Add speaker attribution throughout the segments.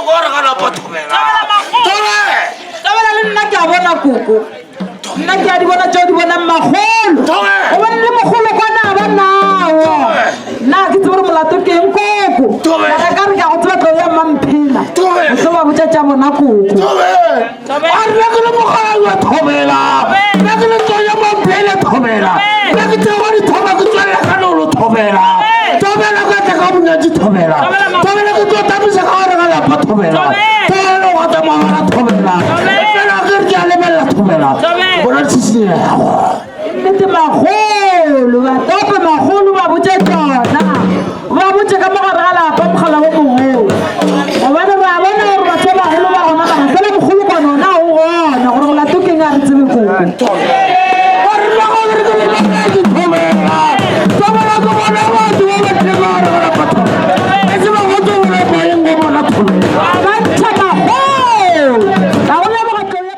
Speaker 1: gore ga lapa thobela.
Speaker 2: Thobela le nna ke a bona koko. Nna ke a di bona tšeo di bonang magolo. Gobane le mogolo kwana a ba nao. Nna ke tsebe gore molato ke eng koko. Mara ka re ke a go tseba tlo ya mmamphela. O tlo ba botša tša bona koko.
Speaker 1: A nna ke le mogala wa thobela. Nna ke le tlo ya mmamphela thobela. Nna ke tseba dithoma ke tswelela ka lolo thobela. Thobela ka tla ka bonyatsi thobela. Thobela ke tlo tamisa ka gore ga lapa thobela. Thobela go ta mabala thobela. Fela ke re ke a lebelela thobela. Bona tshitsinyego.
Speaker 2: Nnete magolo batope magolo ba botše tšona ba botše ka mogare ga lapa mogala wo mogolo gobane re a bona gore batho ba bagolo ba gona mara fela mogolo kwana ona o gona gore molato keng a re tsebe koko. Ba ntšha magolo ga go leboga tlou ya.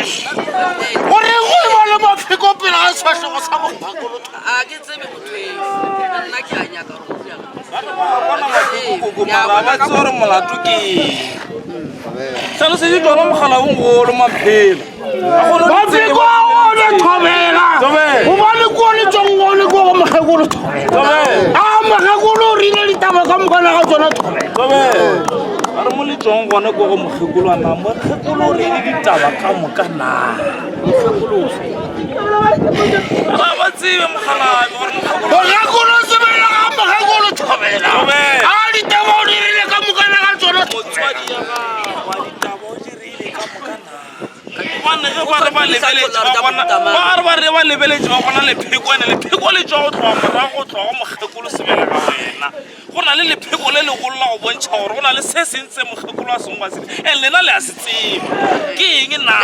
Speaker 1: Gore go e ba le mapheko pele ga sefahlego sa mokgekolo.
Speaker 3: A ke tsebe motho eo. Nna ke a nyaka gore go bjang.
Speaker 4: Ba re ba bona mapheko koko mara ba tsebe gore molato ke eng. Hlalosetše tšona mogala o mogolo maphela.
Speaker 1: Mapheko a one thobela. Gobane ko le tsong one ko go mokgekolo thobela. A mokgekolo o rile ditaba ka mokana ga tsona thobela.
Speaker 4: Ba re mo le tsong gone ko go mokgekolo na mokgekolo o reile ditaba ka moka na. Ba ba tsebe mogalabi gore mokgekolo.
Speaker 1: Mokgekolo o tsebela ga mokgekolo thobela. A ditaba o dirile ka mokana ga tsona.
Speaker 4: Motswadi ya gagwe ditaba o dirile ka moka na. Gobane ge ba re ba lebeletše ba bona ba re ba re ba lebeletše ba bona lepheko ene lepheko le tšwa go tloga morago go tloga go mokgekolo sebelega wena go na le lepheko le legolo la go bontšha gore go na le se seng se mokgekolo a sengwe ba se and lena le a se tseba ke eng na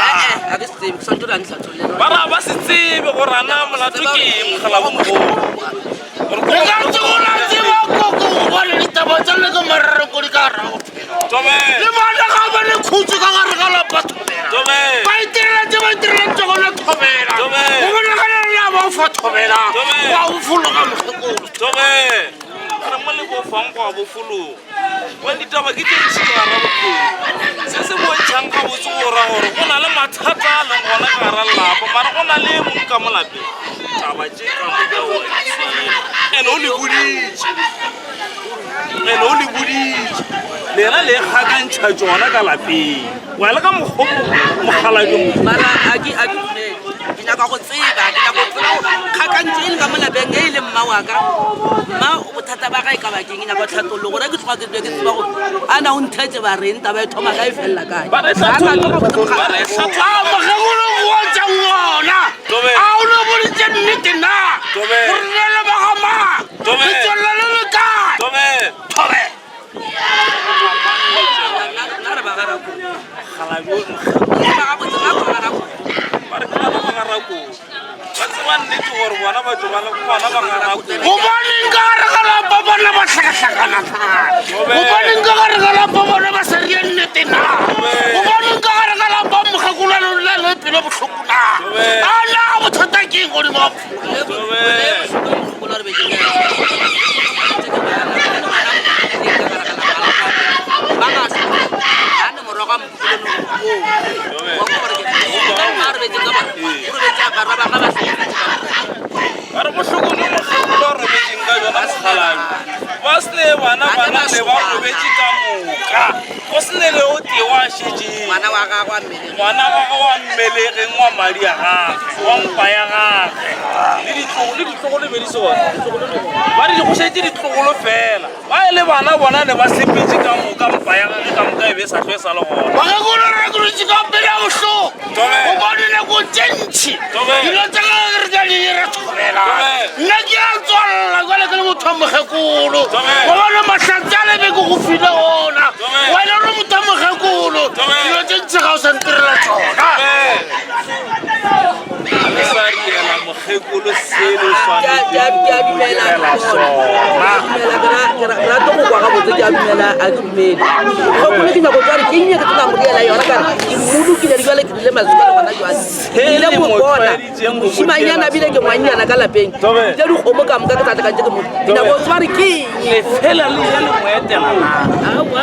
Speaker 4: ba ra ba se tsebe gore ana molato ke eng mogala bo mogolo
Speaker 1: Le ka tsogola tseba koko gobane ditaba tsa le ke marareko di ka rago le bana ga ba le khutso ka gare ga lapa thobela ba itirela tse ba itirela tse gona thobela go bonagala le a ba fa thobela wa o fologa mokgekolo
Speaker 4: re mo le bofang go a bofologa gobane ditaba ke tše ntši ka gara bophelo se se bontšhang gabotse go ra gore go na le mathata a leng gona ka gara lelapa mara go na le e mongwe ka mo lapeng taba tše ka moka o a di tseba and o le boditše ene o le boditše lena le kgakantšha tšona ka lapeng wa le ka mokgwa mokgalabjong
Speaker 3: mara a ke a ke dumele ke nyaka go tseba ke nyaka go tseba gore kgakantšho e le ka mo lapeng e e le mma wa ka mma bothata ba ga e ka bakeng ke nyaka go tlhathollo gore ke tloga ke dule ke tseba gore a na o nthetse ba reng taba e thoma kae e felela kae
Speaker 4: Ba re
Speaker 3: Ga a na tloga botse
Speaker 4: hlatholla- ba re
Speaker 3: mogala.
Speaker 4: hlatholla-
Speaker 1: a mokgekolo wa tša ngona
Speaker 4: Tobe.
Speaker 1: a o ne boditše nnete na
Speaker 4: Tobe.
Speaker 1: gore le le ba ga mang
Speaker 4: Tobe.
Speaker 1: letswelelo le le kae
Speaker 4: Tobe.
Speaker 1: thobe
Speaker 3: Nna re ba ga Rakong.
Speaker 4: Mokgalabje o
Speaker 3: Re ba ga botse, nna ke ba ga Rakong.
Speaker 4: ba re ke bana ba ga Rakong. Ba tseba nnete gore bona batho ba le bana ba ga Rakong.
Speaker 1: Gobaneng ka gare ga lapa bona ba hlakahlakana na? Gobaneng ka gare ga lapa bona ba sa rie nnete na? Gobaneng ka gare ga lapa mokgekolwana o lla le pelo bohloko na? A na bothata ke eng godimo ga
Speaker 4: Ba re bohloko bjo mokgekolo a robetšeng ka bjona mokgalabje ba se ne bana bana le ba robetše ka moka go se ne le o tee wa šetšeng
Speaker 3: Ngwana wa gagwe a mmelegi.
Speaker 4: Ngwana gagwe wa mmelegeng wa madi a gagwe wa mpa ya gagwe le ditlogolo le ditlogolo be di se gona ba re go šetše ditlogolo fela ba e le bana bona ne ba sepetše ka moka mpa ya gagwe ka moka e be e sa hlwe e sa le gona
Speaker 1: Bakekolo re kurutše ka pele ya bohloko gobane nako tše ntši dilo tša gagwe re ka di dira thobela nna ke a tswalela jale ke le motho wa mokgekolo gobane mahlatse a lebe ke go file ona wena o le motho wa mokgekolo dilo tše ntši ga o sa ntirela tsona
Speaker 4: sa riela mokgekolo selo
Speaker 3: Ke a- ke a dumela
Speaker 4: sona
Speaker 3: ke rata go kwa gabotse ke a dumela a ke dumele kgopolo ke nyako tsware ke nnye ke tloga mo diela yona kare ke mmolokile di jale ke rile masuka le gona jwale ile mo bona mošimanyana bile ke ngwannyana ka lapeng tse dikgomo ka moka ke sa tlakantse ke motho ke nyako tsware ke eng
Speaker 4: lefela le ya le mo etela na
Speaker 3: aowa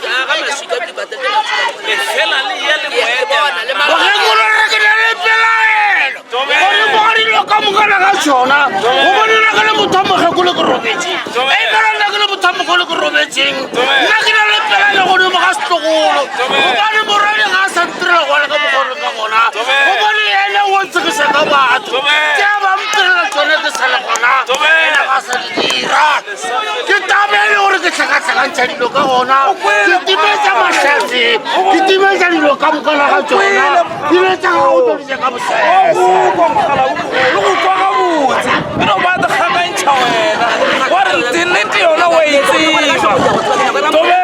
Speaker 3: ke aga maswika ke patetse maswika
Speaker 4: lefela le ya le mo
Speaker 3: ke bona le
Speaker 4: etela
Speaker 1: Bakekolo re ke na le pelaelo gore mo dilo ka mokana ga tsona gobane nna ke le motho wa mokgekolo ke robetse e fela nna ke le motho wa mogolo ke robetseng nna ke na le pelaelo godimo ga setlogolo gobane morwadi ga a sa ntirela gona ka mogolo ka gona gobane ene o ntshegisa ka batho ke a ba mpelela tsone ke sa le gona ene ga a sa di dira ke taba e le gore ke tlhakatlhakantšha dilo ka gona ke timetsa mahlatse ke timetsa dilo ka mokana ga tsona dilo tsa gago tlo di ka bosese
Speaker 4: kwa mogala o mogolo go kwa gabotse e no ba kgakantšha wena wa re nnete yona wa e tseba Tobe.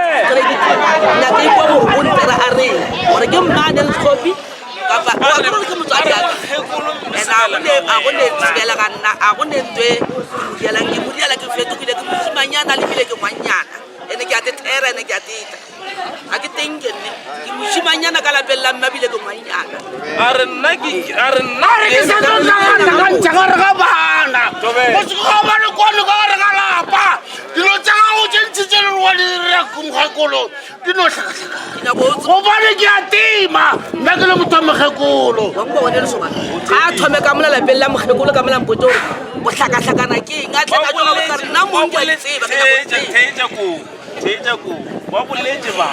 Speaker 3: nyaka ikwa gore o ntera a reng gore ke mmane le sekopi kapa wa tseba gore ke motswadi wa ka and a go ne thibela ka nna a go ne ntwe ke mo dielang ke mo diela ke fetogile ke mosimanyana le bile ke ngwannyana ene ke a tethera ene ke a teta ga ke teng ke nne ke mosimanyana ka lapeng la mma bile ke ngwannyana.
Speaker 4: A re nna ke a re nna
Speaker 1: A re ke sa tlo tlhakatlhakantšha gare ga bana.
Speaker 4: Thobela.
Speaker 1: Go se ga ba le kwano ka gare ga lapa. Dilo tša gago tše ntši tše le wa di dira mokgekolo di no hlakahlakana. Gobane ke a tima nna ke le motho wa mokgekolo.
Speaker 3: Wa nka one lesogana ga a thome ka mola lapeng la mokgekolo ka mola mpotse gore go hlakahlakana ke eng a tle ka tsoga ka re nna mong ke a tseba ke nyako tseba.
Speaker 4: Theetša ko theetša ko ba boletse ba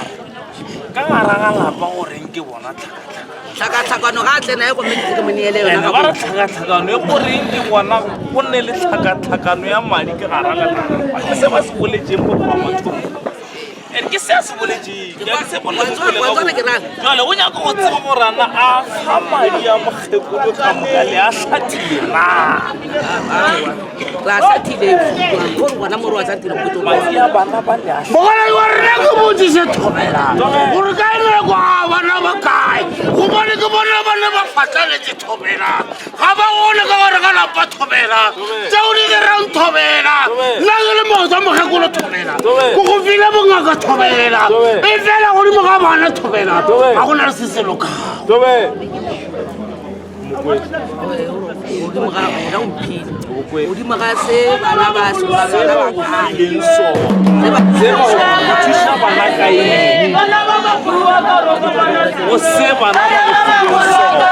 Speaker 4: ka gara ga lapa goreng ke bona tlhakatlhakano.
Speaker 3: Tlhakatlhakano ga a tle naye gomme ke mo neele yona
Speaker 4: Ene ba re tlhakatlhakano e goreng ke bona go nne le tlhakatlhakano ya madi ke gara lelapa ke se ba se boletseng go tloga mathomong. And ke se a se boletseng ke a ke se bolele
Speaker 3: Wa tseba ke rang?
Speaker 4: Jale o nyaka go tseba gore ana a ga madi a mokgekolo ka moka le a hlathile na.
Speaker 3: Re a hlathile gore gona mo re wa hlathile go
Speaker 4: Madi a bana ba le a
Speaker 1: Mogala wa rena ke botsise thobela gore kae nako a bana ba kae gobane ke bona bana ba fatlaletse thobela ga ba gone ka gore ka lapa thobela tseo di dirang thobela nna ke le motho mokgekolo thobela ko go file bongaka thobela e fela godimo ga bana thobela ga go na le se se lokago
Speaker 3: godimo ga wena o mphile godimo ga se bana ba se ba bana ba kae
Speaker 4: leng sona
Speaker 3: se ba
Speaker 4: go thuša bana ka eng go se bana ba go fileng sona.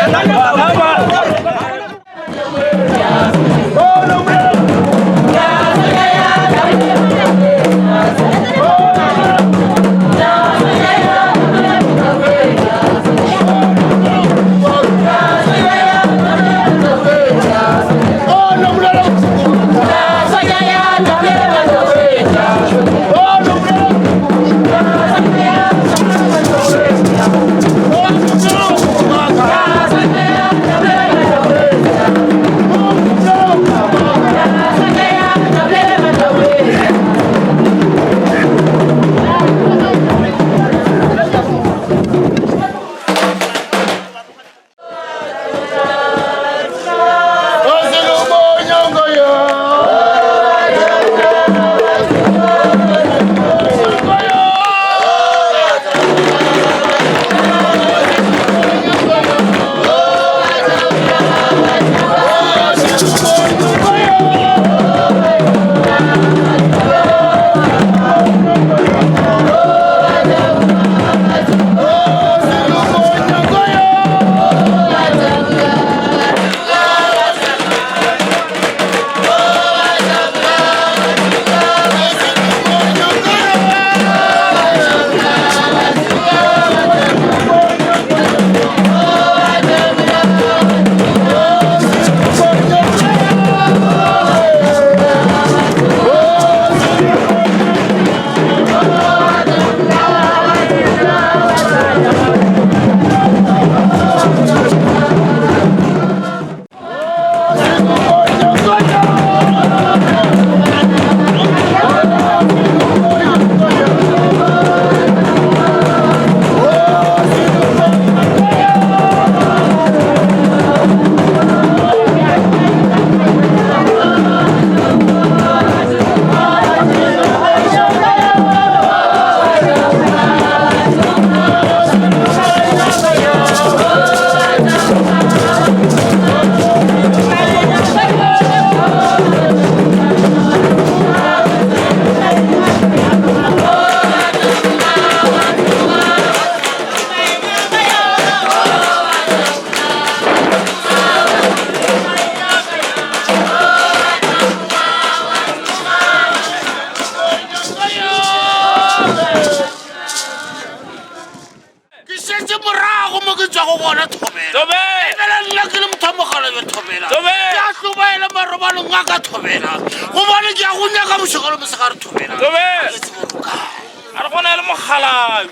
Speaker 4: Bana ba
Speaker 1: Ke šetše morago mo ke tšwago gona thobela.
Speaker 4: Thobela.
Speaker 1: Efela nna ke le motho wa mogala bja thobela.
Speaker 4: Thobela.
Speaker 1: Ke a hlobaela marobalong a ka thobela. Gobane ke a go nyaka bošego le mosegare thobela.
Speaker 4: Thobela.
Speaker 1: Ke tsebe gore o kae.
Speaker 4: A re gona e le mokgalabje.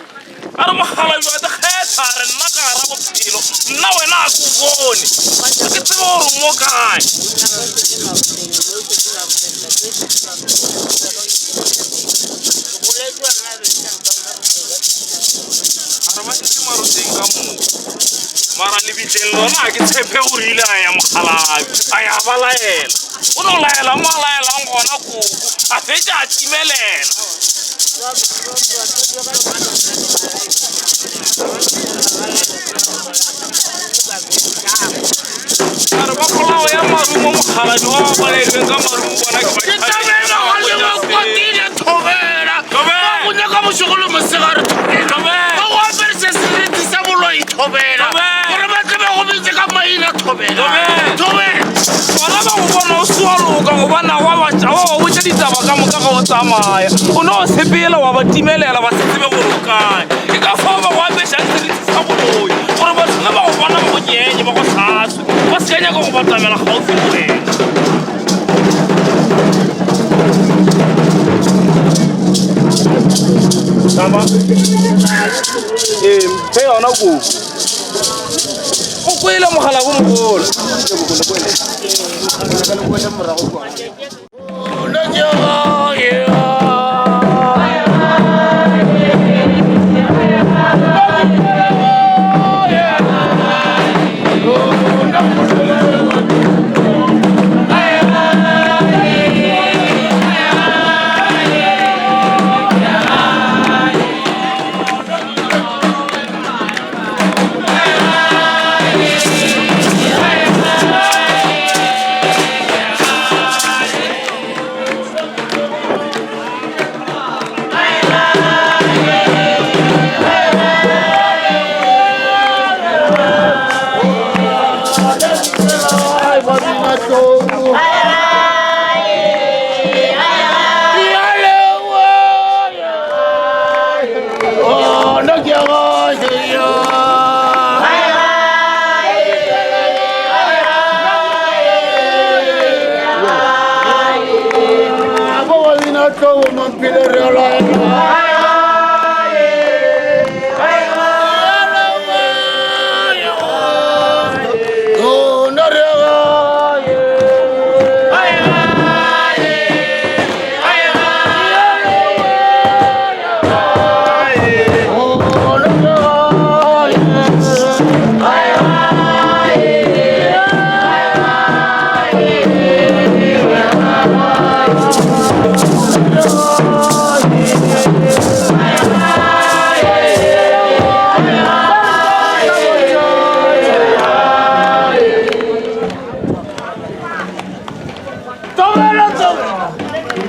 Speaker 4: A re mokgalabje wa dikgetha a re nna ka gara bophelo nna wena a ke o bone. Ga ke tsebe gore o mo kae. A re ba šetše maroteng ka moka. Mara lebitleng lona ga ke tshepe gore ile a ya mokgalabje a ya ba laela. O no laela mo a laelang gona ko. koko a fetša a timelela. A re ba polao ya marumo mokgaladi wa ba bolailweng ka marumo bona ke
Speaker 1: Ke tabela ga le ba kwatile thobela.
Speaker 4: Thobela.
Speaker 1: Ba go nyaka bošego le mosegare thobela.
Speaker 4: Thobela.
Speaker 1: Ba go aperese seriti sa boloi thobela.
Speaker 4: Thobela.
Speaker 1: Gore ba tle ba go bitse ka maina thobela.
Speaker 4: Thobela.
Speaker 1: Thobela.
Speaker 4: Bona ba go bona o se wa loka gobana wa ba wa ba botša ditaba ka moka ga o tsamaya o no sepela wa ba timelela ba se tsebe gore o kae ke ka fao ba go apešang seriti sa boloi gore batho ge ba go bona ba go nyenye ba go hlatswe ba se ka nyaka go batamela gaufi le wena.
Speaker 5: Tama. Ee, mphe yona koko.
Speaker 4: O kwele mogala bo mogolo.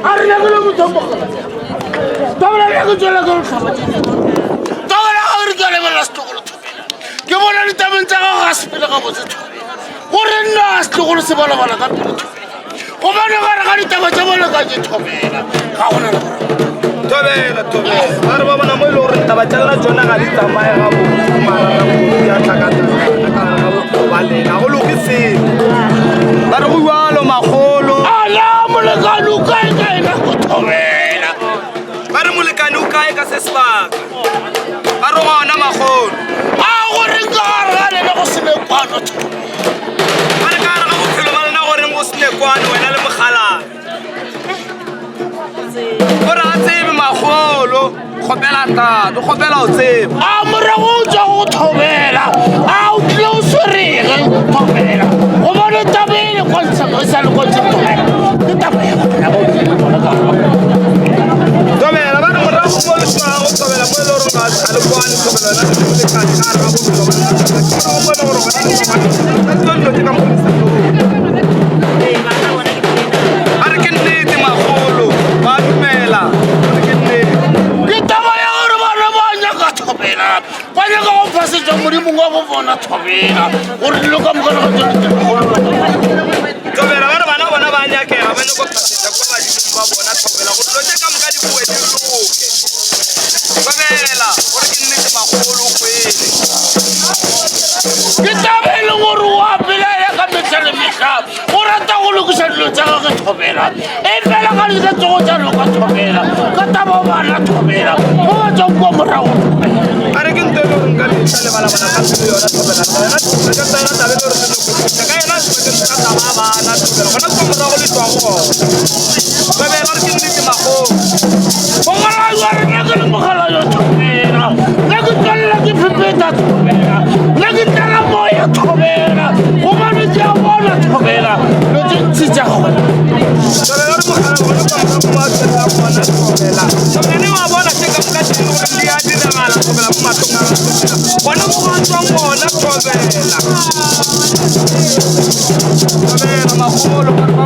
Speaker 1: A re nyake le motho mogala tabela ya ke tswela ke tlhaba tabela ga re ke lebelela setlogolo thobela ke bona ditabeng tsa gago ga sepele ga botse thobela gore nna a setlogolo se balabala ka pele thobela gobane gare ga ditaba tsa bone ka ke thobela ga gona le gore
Speaker 5: Thobela, thobela. Ba re ba bona mo e le gore taba tša lena tsona ga di tsamaye gabotse mara di a tlhakatlhakana ka gare ga bophelo ba lena. Go loke selo. Ba re go jalo makgolo.
Speaker 1: Ala molekane o kae ka ena go thobela.
Speaker 5: Ba re molekane o kae ka se sebaka. Ba re gona makgolo.
Speaker 1: A gore ka gare ga lena go se be kwano thobela.
Speaker 5: Ba re ka gare ga bophelo ba lena goreng go se ne kwano wena le mokgalabje. Gore a tsebe makgolo kgopela tate kgopela o tseba.
Speaker 1: A morago o tswa go thobela a o tlile o swerege thobela gobane taba e le kontsha e sa le kontsha thobela ke taba ya go bo tlile bona ka
Speaker 5: Thobela ba re morago mo le tswago thobela mo e le gore ga le kwane thobela wena le molekane ka gare ga bophelo ba lena ke morago mo e le gore gona le kwane ka tseo dilo tse ka mo le sa Ba re ke nnete makgolo ba dumela ba re ke nnete.
Speaker 1: Ke taba ya gore bana ba nyaka thobela ba nyaka go phasetša modimong wa bo bona thobela gore dilo ka moka ga tsone di
Speaker 5: Thobela ba re bana bona ba nyakega ba nyako phasetša kwa badimong ba bona thobela gore dilo tše ka moka di boe di loke. Thobela gore ke nnete makgolo o kwele.
Speaker 1: Ke taba e leng gore o a belaela ka mehla le mehla o rata go lokiša dilo tša gage thobela e fela ga di ka tsogo tša loka thobela ka taba o bana thobela mo ba tswang kua morago thobela.
Speaker 5: A re ke nto e le goreng ka mehla le balabala ka pelo yona thobela yona sebakeng sa yona taba e le gore re nyoko thuša ka yona sebakeng sa taba ya bana thobela gona kua morago le tšwago gona thobela re ke nnete makgolo.
Speaker 1: Mogala wa rena ke le mogala yo thobela nna ke tswelela ke phepeta thobela nna ke tlala moya thobela gobane ke a bona thobela lo tse ntsi tša gona.
Speaker 5: Thobela re mogala gona kua Thobela wa bona tše ka moka tše e le gore di a diragala thobela mo mahlong a gago thobela. Gona mo go tswang gona thobela. Thobela makgolo ba re ba